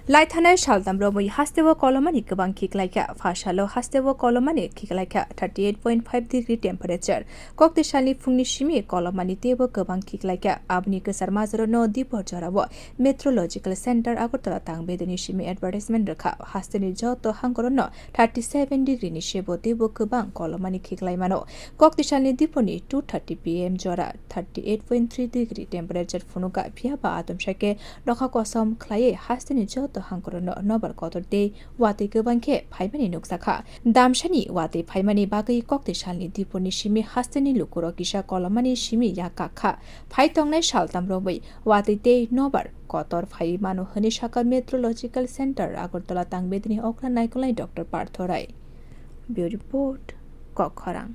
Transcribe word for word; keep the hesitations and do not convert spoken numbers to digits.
Laithanai saltam romwi hasteo kolomani kwbang khiklaikha. Phasalo hasteo kolomani khiklaikha thirty eight point five degree temperature. Kokti salni phungni simi kolomani teibo kwbang khiklaikha. Aboni kwchar majrano dipor jorao Meteorological Center Agartala tangbedini simi advertisement rwkha. Hasteni joto hangkorono thirty seven degree ni sebo teibo kwbang kolomani khiklai mano. Kokti salni diporni two thirty P M jora thirty eight point three degree temperature phunukha, phiyaba atomsai khe nokha kosom khlaiwi hasteni joto hangkorono nobar kotor tei watwi kwbang khe phaimani nukjakha. Damsani watwi phaimani bagwi kokti salni diporni simi hasteni lukurok kisa kolomani simi yak kakha. Phai tongnai saltam romwi watwi tei nobar kotor phaiwi mano hwnwi sakha Meteorological Center Agartala tangbedini okra naikolnai Doctor Partho Rai. Bureau Report, Kokkhorang.